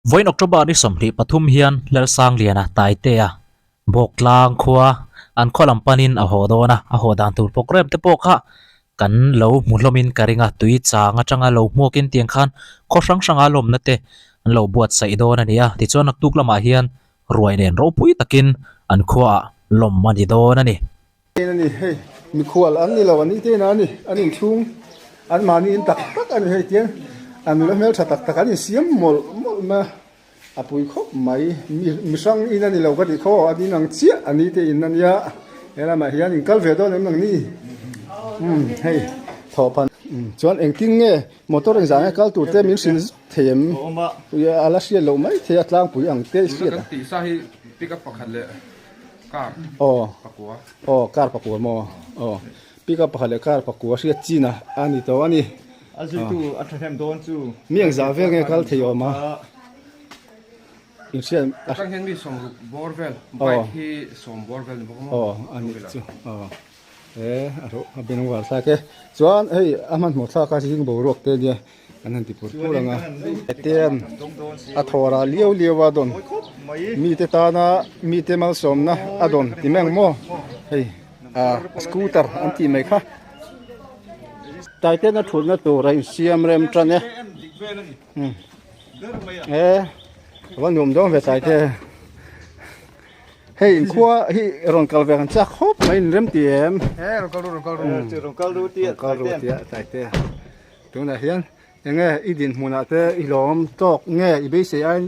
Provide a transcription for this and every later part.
Vawiin October ni 23 hian Lalsangliana Taitea Bawktlang khua an khaw lam panin a haw dawn a, a haw dan tur programme te pawh kha kan lo hmu hlawmin ka ring a, tui chang atanga lo hmuakin tiang khan khaw hrang hranga lawmna te an lo buatsaih dawn a ni a, tichuan naktuk lamah hian ruai nen ropui takin an khuaah lawm a ni dawn a ni. A ni hei mikhual an ni lo an ni te ina a ni an inchhung an mahni in tak tak a ni hei tiang a nula hmeltha tak tak an insiam mawlh mawlh mai a a pui khawp mai mi mihrang in a ni lo ka tih khaw an in ang chiah a ni te in a nia he lamah hian in kal ve dawn em ang ni umm hei thawhphan chuan engtin nge motor engzah nge kal tur te min hrilh zuk thei em a la hriat loh mai thei a tlangpui ang te i hriat a. Car pakua. Aw car pakua maw? Aw pickup pakhat leh car pakua hriat chin a a ni tawh a ni. A zuitu a thahnem dawn chu. Mi ang zah vel nge kal thei awm a. Inhriat. Atang hian mi sawmruk bawr vel bike hi sawm bawr vel ni bawk maw? Aw a ni chu aw. He a ro a ben var thlak e. Chuan hei a hmanhmawh thlak a zing boruak te ania an han ti pur pur ang a. Hetian a thawrah liau liau a dawn mite tana mite malsawmna a dawn ti mai ang maw hei ah scooter an tih mai kha. Taitena thutna tur a insiam rem tan e. He a va nuam dawn ve taite. Hei inkhua hi rawn kal ve kan chak khawp mai in rem ti em? He rawn kal ru rawn kal ru rawn kal ru tia rawn kal ru tia taite tunah hian enge i dinhmunah te i lawm tawk nge i beisei aiin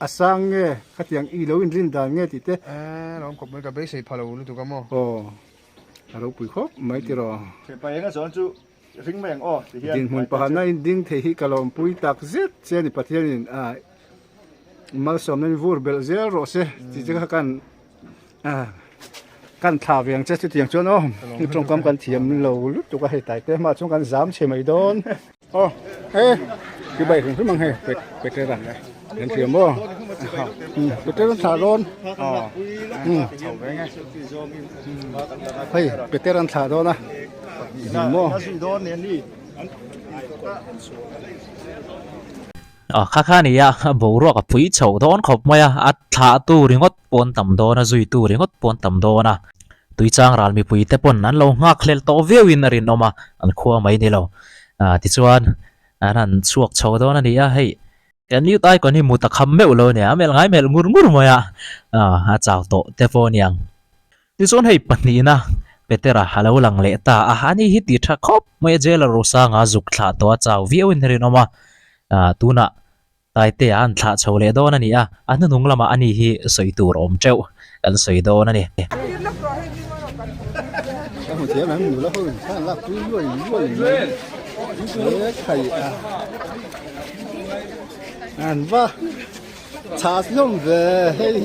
a sang nge khatiang i lo inrin dan nge tih te eh lawm khawp mai ka beisei pha lo lutuk a maw aw a ropui khawp mai tiraw thianpa enga zawn chu ring mai ang aw ti hian dinhmun pakhatna in ding thei hi ka lawmpui tak zet che a ni Pathianin a malsawmna in vur belh zel rawh se tih te kha kan kan thlah ve ang che chutiang chuan aw tawngkam kan thiam lo lutuk a hei taite hmah chuan kan zam chhe mai dawn. Aw he chu bai hrim hrim ang hei Petera kan hria maw Petera an thlah dawn hei Petera an thlah dawn a maw. Aw kha kha a ni a boruak a pui chhoh dawn khawp mai a a thlah tu ringawt pawn tam dawn a zui tu ringawt pawn tam dawn a Tuichang ral mipui te pawn an lo nghak hlel tawh viau in a rinawm a, an khua mai ni lo. Ah tichuan an han chhuak chho dawn a ni a, hei kan youth icon hi mut a kham meuh lo a nia, a melh ngai melh ngur ngur mai a, ah a chau tawh te pawh a niang. Tichuan hei pahnihna Petera a lo lang leh ta a, ani hi ti tha khawp mai a, jailer Rosanga zuk thlah tawh a chau viau in a rinawm a, ah tunah Taitea an thlah chho leh dawn a ni a, a hnuhnung lamah ani hi sawi tur awm teuh kan sawi dawn a ni. Ka hmu thiam em nula ho in khan lak pui luai luai mai he khai a an va chhas hlawm ve hei.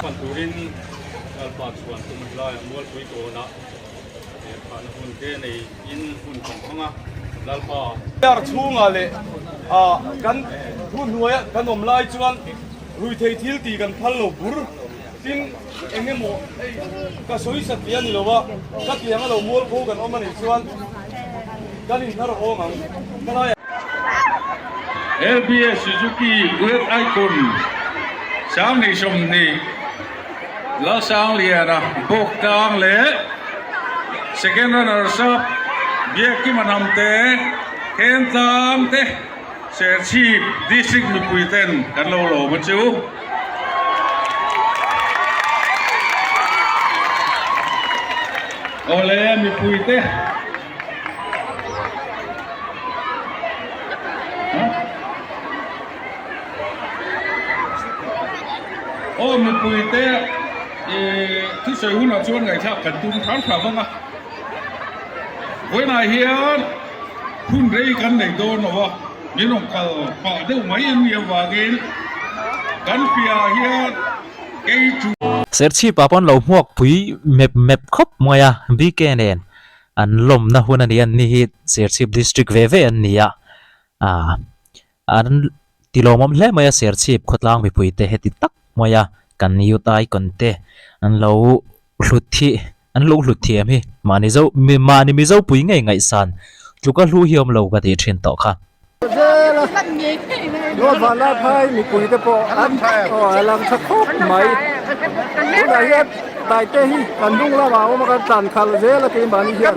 Pan turin Lalpa chuan tum laiah mualpui kawnah He phahna hun te nei in hun kan hmang a, Lalpa. Dar chhungah leh kan thu hnuaia kan awm lai chuan ruithei thil tih kan phal lo bur. Tin, eng emaw hei ka sawi sat tih a ni lo a, ka tiang a lo mualpho kan awm a nih chuan kan inhnar awng ang. Ka laiah. LBS Suzuki Great Icon 2020. Lalsangliana Bawktlang leh second runners up Biakkima Hnamte Thentlang te Serchhip District mipui ten kan lo lawm a chu. Awle mipui te. Aw mipui te thusawi hunah chuan ngaihthlak kan tum hram hram ang a, vawiinah hian hun rei kan nei dawn lo a, min rawn kal pah deuh mai an nih avangin kan piahah hian kei chu. Serchhip ah pawn lo hmuak pui mep mep khawp mai a, BK nen an lawmna hun a ni a, an ni hi Serchhip District ve ve an ni a, ah an ti lawmawm hle mai a Serchhip khawtlang mipui te heti tak mai a kan youth icon te an lo hlut hi An lo hlut thiam hi mahni zo mahni mizo pui ngei ngaihsan tluka hlu hi awm lo ka tih thin tawh kha. Zel a, North Vanlaiphai mipui te pawh an aw a lang tha khawp mai. Tunah hian Taite hi kan hnung lamah a awm a kan tlan khalh zel a keimahni hian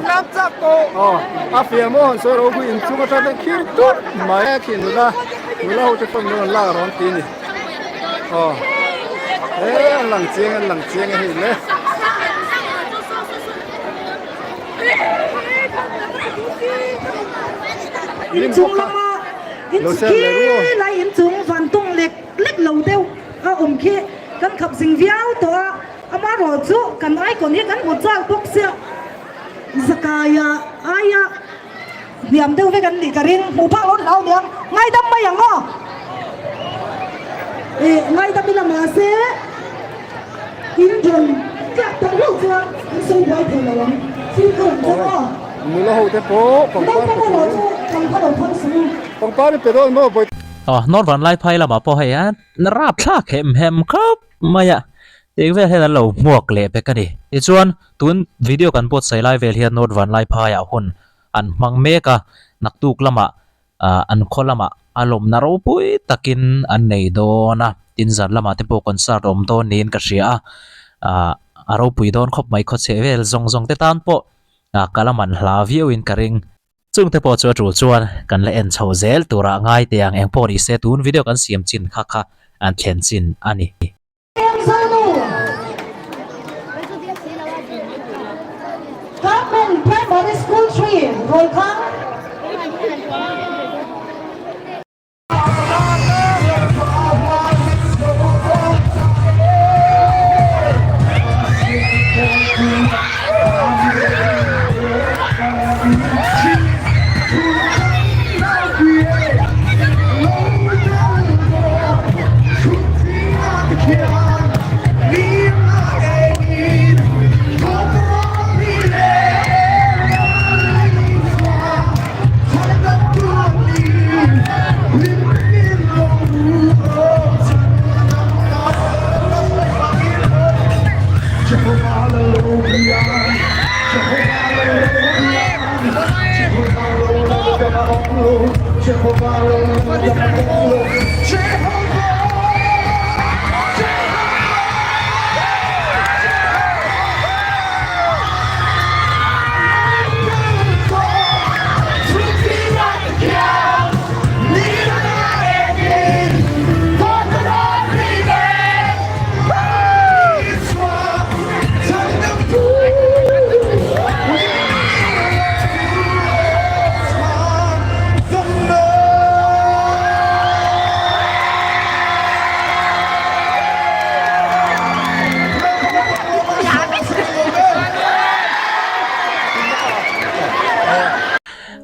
aw a fiah maw han sawi ropui inchung atang te khir tut mai a khi nula nula ho te pawn min rawn lak rawn ti a ni. Aw he an lang chiang an lang chiang a hei le. Inchung lama khi lai inchung vantawng lek lek lo deuh a awm khi kan khap zing viau tawh a, amaherawhchu kan icon hi kan hmu chak bawk sia Zakaia aia Hniam deuh vek an nih ka ring, hmuh phak lo hlau niang, ngaidam mai ang aw. Ih, ngaidam ila mahse in rawn tlak tak hlauh chuan an sawi buai thei lo ang, fimkhur ang chuan aw. Nula ho te pawh pangpar pe Naupang erawh chu pangpar lo phal suh u. Pangpar i pe dawn maw bawi. Aw, North Vanlaiphai lamah pawh hei a rapthlak hem hem khawp mai a, tih vel hian an lo hmuak leh vek a ni. Tichuan, tun video kan buatsaih lai vel hian North Vanlaiphaiah hun an hmang mek a, naktuk lamah ah an khaw lamah a lawmna ropui takin an nei dawn a, tin zan lamah te pawh concert a awm dawn niin ka hria a, ah a ropui dawn khawp mai khawchhe vel zawng zawng te tan pawh ah ka la man hla viau in ka ring. Chung te pawh chu a tul chuan kan la en chho zel turah ngai teh ang eng pawh ni se tun video kan siam chin kha kha an thlen chin a ni. Government Primary School 3, Rawlkhang.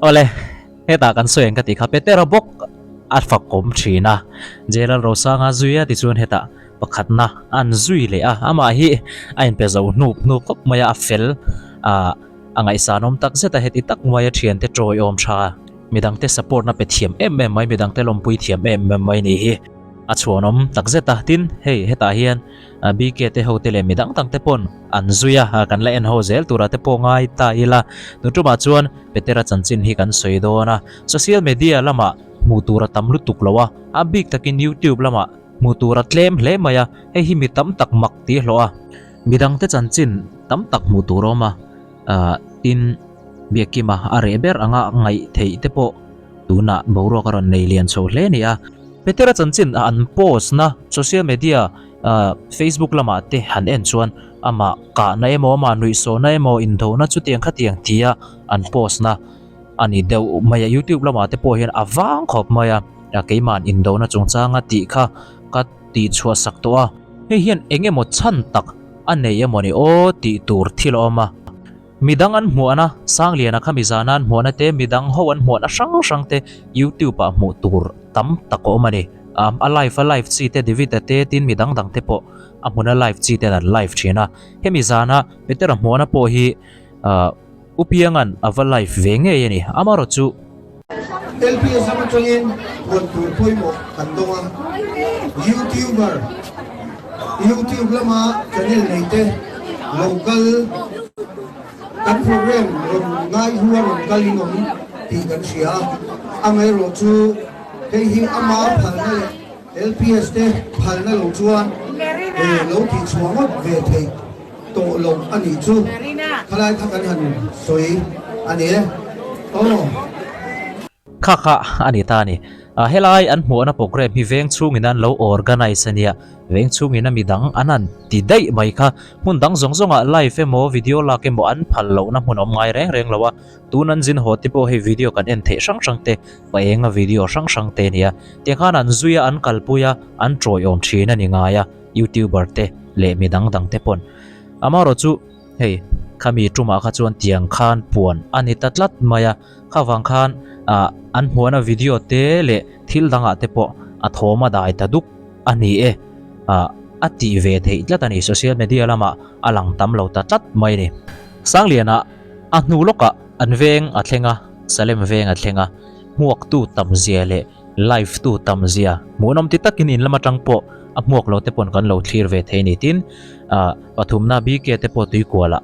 Awle, hetah kan sawi ang ka tih kha Petera bawk a fakawm thin a, J Lalrosanga zui a tichuan hetah pakhatna an zui leh a, amah hi a inpe zo hnup hnup khawp mai a, a fel ah a ngaihsanawm tak zet a, heti tak mai a thiante tawiawm tha midangte support na pe thiam em em mai, midangte lawmpui thiam em em mai ni hi a chhuanawm tak zet a, tin hei hetah hian BK te ho te leh midang dang te pawn an zui a, kan la en ho zel tura te pawh ngai ta ila, tun tumah chuan Petera chanchin hi kan sawi dawn a, social media lamah hmuh tur a tam lutuk lo a, a bik takin youtube lamah Hmuh tur a tlem hle mai a, hei hi mi tam tak mak tih hlawh a, midangte chanchin tam tak hmuh tur a awm a, ahh tin Biakkima a reh ber anga ngaih theih te pawh tunah boruak a rawn nei lian chho hle a ni a. Petera chanchin a an post na social media ahh Facebook lamah te han en chuan amah kahna emaw amah nuihsawhna emaw indona chutiang khatiang tia an post na a ni deuh mai a, youtube lamah te pawh hian a vang khawp mai a, keima'n indona chungchanga tih kha ka tih chhuah sak tawh a, hei hian eng emaw chhan tak a nei emaw ni aw tih tur thil a awm a, midang an hmuahna Sangliana kha mizana an hmuahna te midang ho an hmuahna hrang hrang te youtube ah hmuh tur tam tak a awm a ni, a live a live chi te David-a te tin midang dang te pawh a hmuna live chi ten an live thin a, hemi zana Petera hmuahna pawh hi ahh. U Pianga'n a va live ve ngei a ni, amarawh chu. LPS ram atangin puan tur pawimawh kan dawng a, YouTuber, YouTube lama channel nei te lo kal. Kan program rawn ngaihlu a rawn kal in awm tih kan hria a, amaherawhchu hei hi ama phalna leh LPS te phalna lo chuan lo tihchhuah ngawt ve theih tawh lo a nih chu khalai kha kan han sawi a ni e. Aw. Kha kha a ni ta a ni. Helai an hmuhna program hi veng chhungin an lo organize a nia, veng chhungin a midang an han ti daih mai kha. Hmun dang zawng zawngah live emaw video lak emaw an phal lohna hmun awm ngai reng reng lo a, tun an zin haw te pawh hei video kan en theih hrang hrang te, pa enga video hrang hrang te a nia. Tiang khan an zui a, an kalpui a, an tawiawm thin a ni ngai a, youtuber te leh midang dang te pawn. Amaherawhchu hei khami tumah kha chuan tiang khan puan a ni ta tlat mai a. Kha vang khan ah an hmuahna video te leh thil dangah te pawh a thawm a dai ta duk a ni e. Ah a tih ve theih tlat a ni. Social media lamah a lang tam lo ta tlat mai a ni. Sangliana a hnu lawkah an veng a thleng a, Salem veng a thleng a, hmuaktu tam zia leh live tu tam zia hmuhnawm ti takin in lam atang pawh a hmuak lo te pawn kan lo thlir ve thei a ni. Tin ah pathumna BK te pawh tuikualah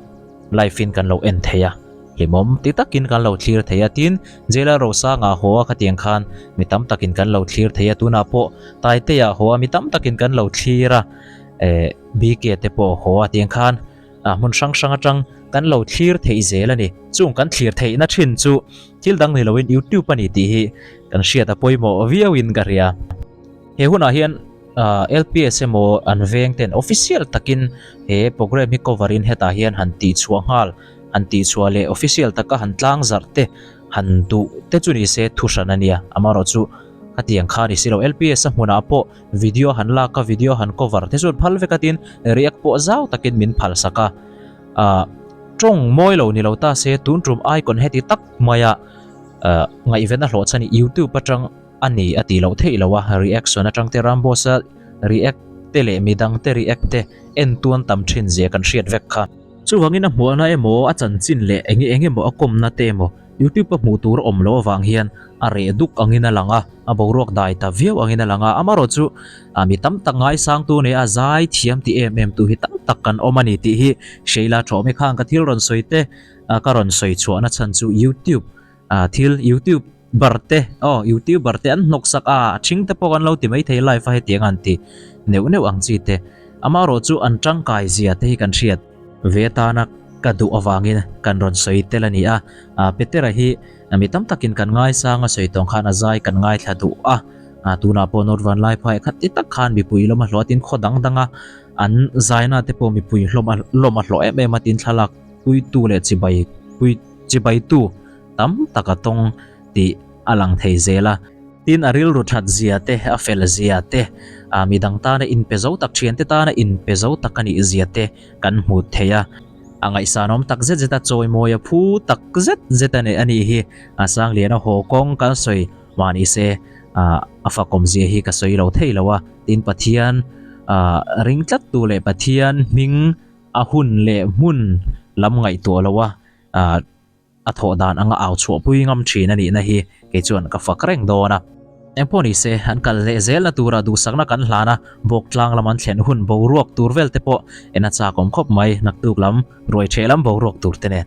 live in kan lo en thei a. Hlimawm ti takin kan lo thlir thei a, tin, Jail-a Rosanga haw a khatiang khan mi tam takin kan lo thlir thei a, tunah pawh Taitea haw a mi tam takin kan lo thlir a, eh, BK te pawh haw a tiang khan ah hmun hrang hrang atang kan lo thlir theih zel a ni. Chung kan thlir theihna thin chu thil dang ni loin YouTube a ni tih hi kan hriat a pawimawh viauin ka hria. He hunah hian LPS emaw an veng ten official takin he program hi cover in hetah hian han tihchhuah nghal han tihchhuah leh official taka han tlang zarh te han duh te chu ni se thu hran a nia. Amaherawhchu khatiang kha ni si lo LPS a hmunah pawh video han lak a video han cover te chuan phal vek a tin react pawh zau takin min phal sak a. Ahh tawng mawi lo ni lo ta se tun tum icon heti tak maia ngaihven a hlawh chhan hi youtube atang A ni a tih loh theih loh a, reaction atang te Ramboss a react te leh midang te react te en tuan tam thin zia kan hriat vek kha. Chuvangin a hmuahna emaw a chanchin leh enge eng emaw a kawmna te emaw YouTube a hmuh tur a awm loh avang hian a reh duk angin a lang a, a boruak dai ta viau angin a lang a, amaherawh chu mi tam tak ngaisangtu nei a zai thiam ti em em tu hi tam tak kan awm a ni tih hi Sheila Thawhmi khan ka thil rawn sawi te ka rawn sawi chhuahna chhan chu YouTube thil YouTube Bar te aw youtuber te an hnawk sak a a thing te pawh kan lo ti mai thei live a hetiang an ti neuh neuh ang chi te amaherawh chu an tangkai zia te hi kan hriat ve atana ka duh avangin kan rawn sawi tel a ni a Petera hi mi tam takin kan ngaisang a sawi tawng khan a zai kan ngaithla duh a tunah pawh North Vanlaiphai khat ti tak khan mipui lawm a hlawh a tin khaw dang danga an zaina te pawh mipui hlawm a lawm a hlawh em em a tin thlalak puitu leh chibai pui chibai tu tam tak a tawng tih a lang thei zel a. Tin, a rilru that zia te, a fel zia te, ah midang tana inpe zo tak, thiante tana inpe zo tak a nih zia te kan hmu thei a. A ngaihsanawm tak zet zet a, chawimawi a phu tak zet zet a nih a nih hi. A Sangliana haw kawng kan sawi mah ni se, ah a fakawm zia hi ka sawi lo thei lo a. Tin, Pathian ah ring tlat tu leh Pathian hming a hun leh hmun lam ngaihtuah lo a, ah A thawh dan anga au chhuahpui ngam thin a nihna hi kei chuan ka fak reng dawn a. Engpawh ni se, an kal leh zelna tura duhsakna kan hlan a, Bawktlang lam an thlen hun boruak tur vel te pawh en a chak awm khawp mai, naktuk lam, ruai ṭheh lam boruak tur te nen.